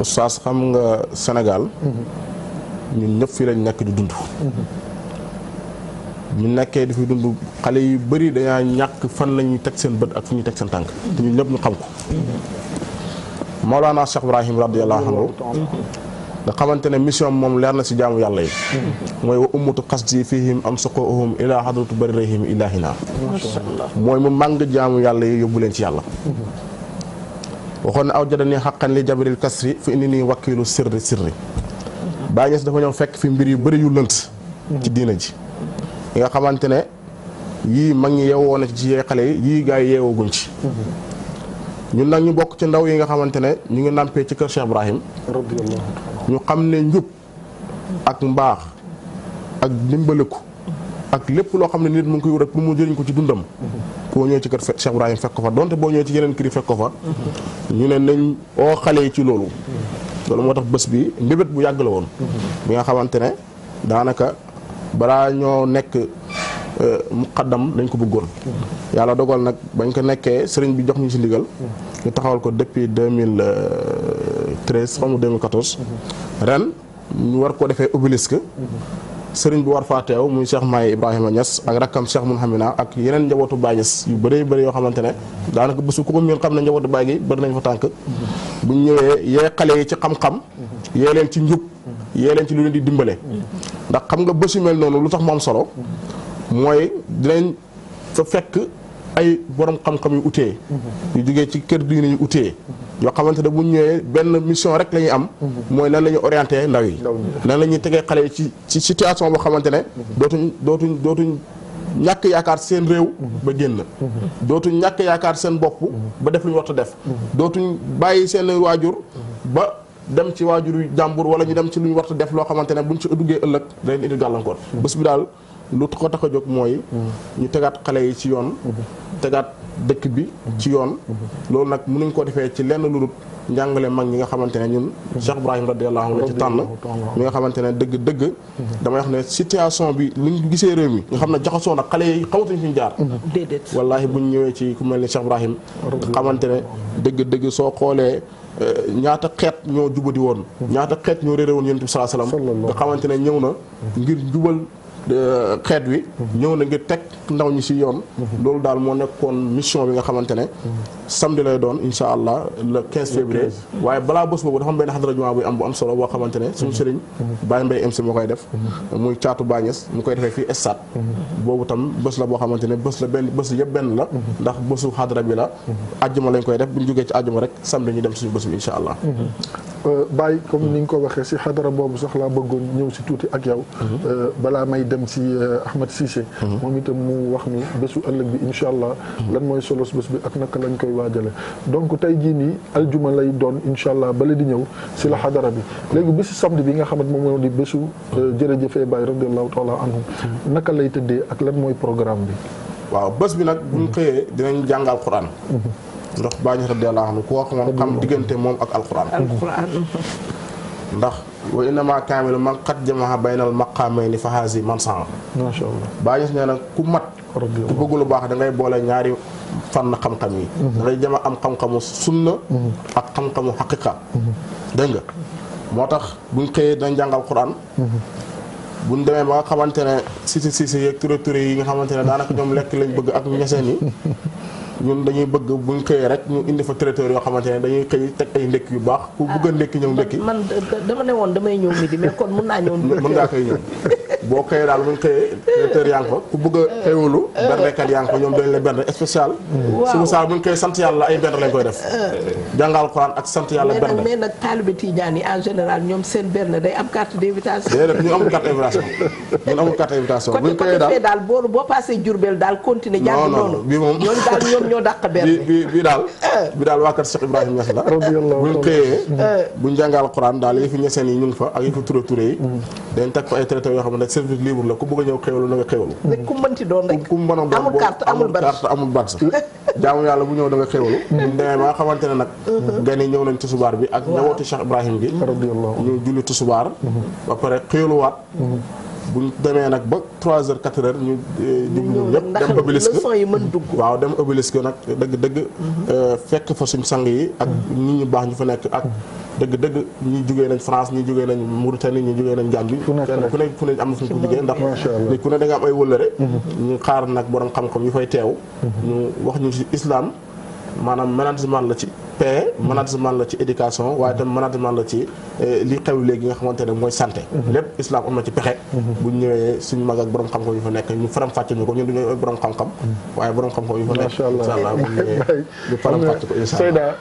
oustaz xam nga Sénégal ñun ñëpp fii lañ nekk di dund ñu nekkee di fi dund xale yu bëri dañaa ñàkk fan la ñuy teg seen bët ak fu ñuy teg seen tànk te ñun ñëpp ñu xam ko Mawlana Cheikh Ibrahim radiyallahu anhu nga xamante ne mission moom leer na si jaamu yàlla yi mooy wa ummatu qasdi fihim am suqohum ila hadratu baririhim ilahina mooy mu màng jaamu yàlla yi yóbbu leen ci yàlla waxoon ne aw jada ni xaqan li jabaril kasri fi indi nii wakkilu sirri Baay Ñas dafa ñëw fekk fi mbir yu bëri yu lënt ci diina ji yi nga xamante ne yii mag ñi yeewoo na ci yee xale yi yii gaa yi yeewooguñ ci ñun nag ñu bokk ci ndaw yi nga xamante ne ñu ngi nampee ci kër Cheikh Ibrahim ñu xam ne njub ak mbaax ak dimbaliku ak lépp loo xam ne nit mu ngi koy wut rek pour mu jëriñ ko ci dundam boo ñëwee ci kër Cheikh Ibrahim fekk ko fa donte boo ñëwee ci yeneen kër yi fekk ko fa ñu ne nañ oo xale yi ci loolu moo tax bés bi mbébét bu yàgg la woon bi nga xamante ne daanaka balaa ñoo nekk muqaddam dañ ko bëggoon yàlla dogal nag bañ ko nekkee sëriñ bi jox ñu ci ndigal ñu taxawal ko depuis 2013 xam nga 2014 ren ñu war ko defee obélisque sëriñ bi war faa teew muy Cheikh Maye Ibrahima Niass ak rakkam Cheikh Mouhamina ak yeneen njabootu Baye Niass yu bëree bëri yoo xamante ne daanaka bésu ku ko miin xam ne njabootu Baye gi bëri nañ fa tànk bu ñu ñëwee yee xale yi ci xam-xam yee leen ci njub yee leen ci lu leen di dimbale ndax xam nga bés yu mel noonu lu tax mu am solo mooy dinañ fa fekk ay borom xam-xam yu utee yu jógee ci kër diine yu utee yoo xamante ne bu ñu ñëwee benn mission rek la ñuy am mooy nan la ñuy orienté ndaw yi nan la ñuy tegee xale yi ci situation boo xamante ne dootuñ ñàkk yaakaar seen réew ba génn dootuñ ñàkk yaakaar seen bopp ba def lu ñu war a def dootuñ bàyyi seen waajur ba dem ci waajuru jàmbur wala ñu dem ci lu ñu war a def loo xamante ne buñ ci duggee ëllëg dañ indi gàllankoor bés bi daal lu ko tax a jóg mooy ñu tegaat xale yi ci yoon tegaat dëkk bi ci yoon loolu nag mënuñ ko defee ci lenn lu dul njàngale mag ñi nga xamante ne ñun Cheikh Ibrahim radiyallahu anhu la ci tànn mi nga xamante ne dëgg damay wax ne situation bi luñ gisee réew mi nga xam ne jaxasoo na xale yi xamatuñ fi ñu jaar wallaahi buñ ñëwee ci ku mel ni Cheikh Ibrahim nga xamante ne dëgg soo xoolee ñaata xeet ñoo jubadi woon ñaata xeet ñoo réeré woon Yonent bi sallallahu alayhi wasallam nga xamante ne ñëw na ngir jubal xeet wi ñëw na ngir teg ndaw ñi ci yoon loolu daal moo nekkoon mission bi nga xamante ne samedi lay doon insha allah le 15 février waaye balaa bés boobu dafa am benn xadara jumaa bu am solo boo xamante ne suñu sëriñ Baye Mbaye MC moo koy def muy caatu Baye Niass mu koy defee fii stade boobu tam bés la boo xamante ne bés yëpp benn la ndax bésu xadara bi la àjjuma lañ koy def bu ñu jógee ci àjjuma rek samedi ñu dem suñu bés bi insha allah Baye comme ni nga ko waxee si xadara boobu sax laa bëggoon ñëw si tuuti ak yow balaa may dem si Ahmed Cissé moom itam mu wax ni bésu ëllëg bi insha allah lan mooy solos bés bi ak naka lañ koy waajale donc tey jii nii aljuma lay doon insha allah bala di ñëw si la xadara bi léegi bésu samedi bi nga xamante moom moo di bésu jërëjëfee Baye radiallahu taala anhu naka lay tëddee ak lan mooy programme bi waaw bés bi nag buñ xëyee dinañ jàng alquran ndax Baye Niass radiyallahu anhu koo xamoon xam diggante moom ak alquran ndax wa innama kaamilu man qad jamaha baynal maqaamayni fa haasi man saa masha Allah Baye Niass nee na ku mat ku bëgg lu baax da ngay boole ñaari fànn xam-xam yi da ngay jama am xam-xamu sunna ak xam-xamu xaqiqa dégg nga moo tax buñ xëyee dañ jàngal Quran buñ demee ba nga xamante ne si yeeg turé yi nga xamante ne daanaka ñoom lekk lañ bëgg ak ñeseen yi ñun dañuy bëgg buñ xëyee rek ñu indi fa traiteur yoo xamante ne dañuy xëy teg ay ndékki yu baax ku bëgg a ndékki ñëw ndékki man dama ne woon damay ñëw midi mais kon mun naa ñëw mën ngaa koy ñëw boo xëyee daal buñ xëyee traiteur yaa ngi fa ku bëgg a xëywalu bernekat yaa ngi fa ñoom dañ la berne spécial suñu saal buñ xëyee sant yàlla ay berne lañ koy def jàngal Alxuraan ak sant yàlla berne mais nag taalibe Tijaan yi en général ñoom seen berne day am carte d'invitation déedéet ñu amul carte d'invitation ñun amul carte d'invitation buñ xëyee daal boo passé Diourbel daal continuer jàng noonu bii moom ñooñu daal ñoo dàq berne bi daal waa kër Cheikh Ibrahim Niass la buñ xëyee buñ jàngal Alxuraan daal yi fi ñeseen yi ñu ngi fa ak yi fi turé yi dañ teg fa ay traiteur yoo xam ne service libre la ku bëgg a ñëw xéwalu na nga xéwalu rek ku mënti doon rek ku mën a doon amul carte amul badge jaamu yàlla bu ñëw da nga xéwalu buñ demee ba nga xamante ne nag gan yi ñëw nañ tusubaar bi ak njabootu Cheikh Ibrahim gi ñu julli tusubaar ba pare xéwaluwaat buñ demee nag ba 3h 4h ñu jublu ñëpp dem obélisque leçon yi mën dugg waaw dem obélisque nag dëgg fekk fa suñ sang yi ak nit ñu baax ñu fa nekk ak dëgg ñi jógee nañ France ñi jógee nañ Mauritanie ñi jógee nañ Gambie fu ne am na fu ñu ko jógee ndax ni ku ne da nga am ay wëllëre ñu xaar nag borom xam-xam yu fay teew ñu wax ñu ci islam maanaam management la ci paix management la ci éducation waaye tam management la ci li xew léegi nga xamante ne mooy santé lépp islam am na ci pexe bu ñu ñëwee suñu mag ak borom xam-xam yu fa nekk ñu faram fàcce ñu ko ñun du ñooy borom xam-xam waaye borom xam-xam yu fa nekk incha allah bu ñu ñëwee ñu faram fàcce ko incha allah